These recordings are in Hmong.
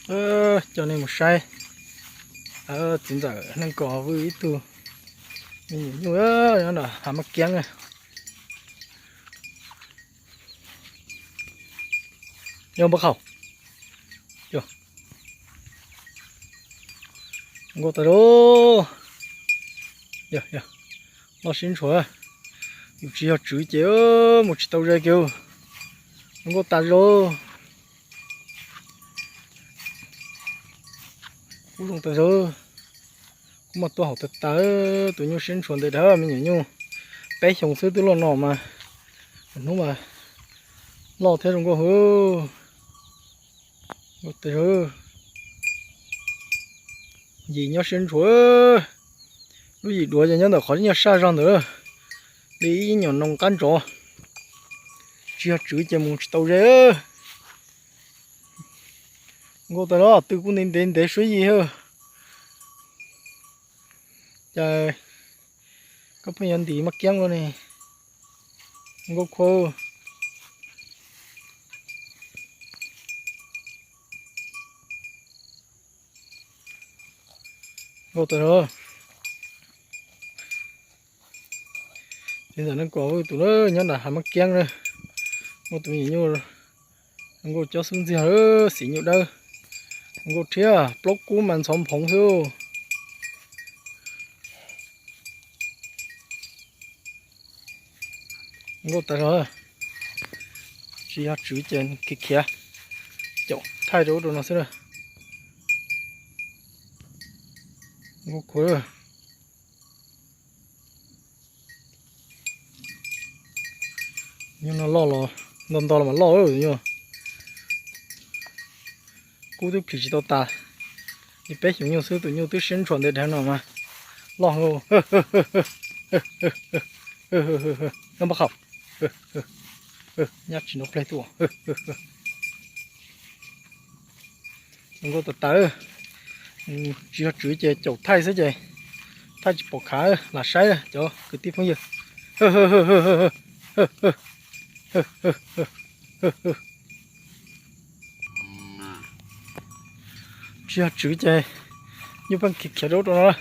Coj nej mus saib txiv ntxawm Neej Kos Vwj ib tug me nyuam nyuj nyob nram hav mab kiab na. Yog npaj khaum, nkauj tas zog. Loj sib ntshua, yus tsis yog tswv ces mus tsis tau ze kiag. Zoo nkauj tas zog. Kub zoo tas zog. Kub mas tuaj haum tas tas, tus nyuj siab ntshua ntev dhawv me nyuam nyuj. Peb xyoos xwb twb loj no mas, hnub mas loj thiab zoo nkauj hwv. Yim nyob siab ntshua. Lub yim duav ces nyob ntawm qhov nyuag saj zog ntawd, li ib nyuam noog qab ntsov. Tsis yog tswv ces mus tsis tau ze. Nkauj tas zog, tw kuj ntev ntev ntev suab yim. Cas koj pheej yuav ntim maj kiab ua ne, nkauj khuab. Nkauj tas zog. Txiv ntxawm Neej Kos Vwj tus na, nyob nram hav mab kiab na, muaj tus me nyuam nyuj zoo nkauj cob xub ntxiag, xim nyuj dawb, zoo nkauj thiab, plaub kub mas ntxhov nphoov xwb. Nkauj tas zog. Tsis yog tswv ces khiav khiav caum thaij rau ub rau no xwb na. Nkauj khuav. Nyuj no loj los nto nto los mas loj nyuj. Kub twb plhis tsis tau tas, li peb xyoos nyuj xwb tus nyuj twb siab ntshua ntev dhawv no mas loj. Npaj khaum, nyab tsis nov pleg tuaj. Zoo nkauj tas tas. Tsis yog tswv ces caum thaij xwb ces thaij tsis pom khav, lam saib cov kwv tij phooj ywg. Tsis yog tswv ces nyuj pheej khiav khiav rau ub rau no,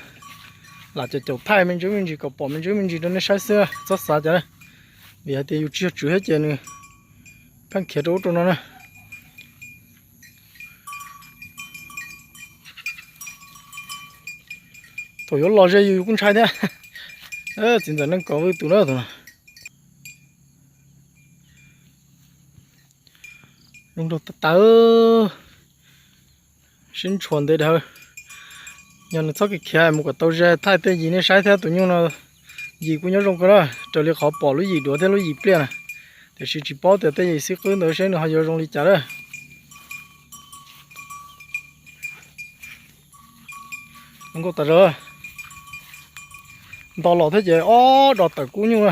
lam caum caum thaij me ntsis me ntsis kom pom me ntsis me ntsis rau nej saib xwb, txhob xav cas na. Vim hais tias yus tsis yog tswv thiab ces nws pheej khiav rau ub rau no na. Thaum yuav los ze yus yus kuj ntshai thiab. Txiv ntxawm Neej Kos Vwj tus na, tus no. Zoo nraug tas tas, siab ntshua ntev dhawv. Yog nws txhob khiav khiav mus kom tau ze thaij tej yim nej saib thiab. Tus nyuj no yim kuj nyob zoo kawg na, raws li qhov pom lub yim duav thiab lub yim pliaj na. Tiam sis tsis paub tias tej yim xib qwb ntawd seb nws ho yuav zoo li cas lawm. Zoo nkauj tas zog, nto los thiab ces ob dos tawm kub nyuj.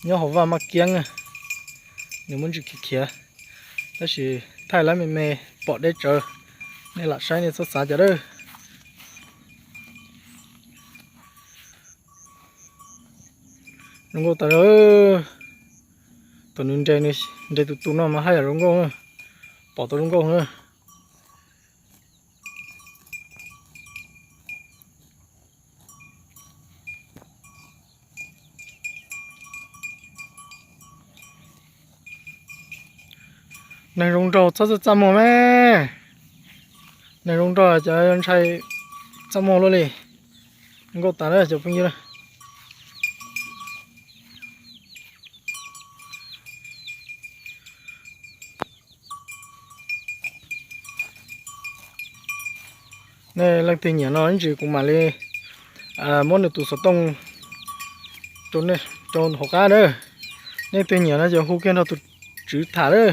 Nyob hauv vaj maj kiab, nws muaj ntsis khiav khiav, tab sis thaij lawv me me pom deb tsawv, nej lam saib nej txhob xav cas lawm. Zoo nkauj tas zog. Thaum nws nres, nws nres tus tus no mas haj yam zoo nkauj, pom tau zoo nkauj na. Neeg zoo nraug txhob txaj txaj muag me. Neeg zoo nraug cov ntshai txaj muag luaj li. Nkauj tas na cov phooj ywg. Nej leej twg nyiam no ib ntsis kuv mam li muab nws tus xov tooj rau hauv qab na. Nej leej twg nyiam no ces hu kiag nrog tus tswv tham na.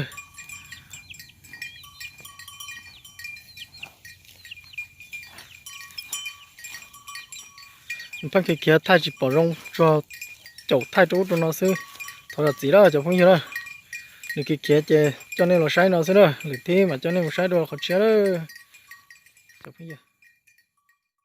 Nws pheej khiav khiav thaij tsis pom zoo, tsuas caum thaij rau ub rau no xwb. Thov zam txim lawm cov phooj ywg na. Nws khiav khiav ces coj nej los saib no xwb na, lwm thib mam coj nej mus saib dua qhov tshiab lawm cov phooj ywg.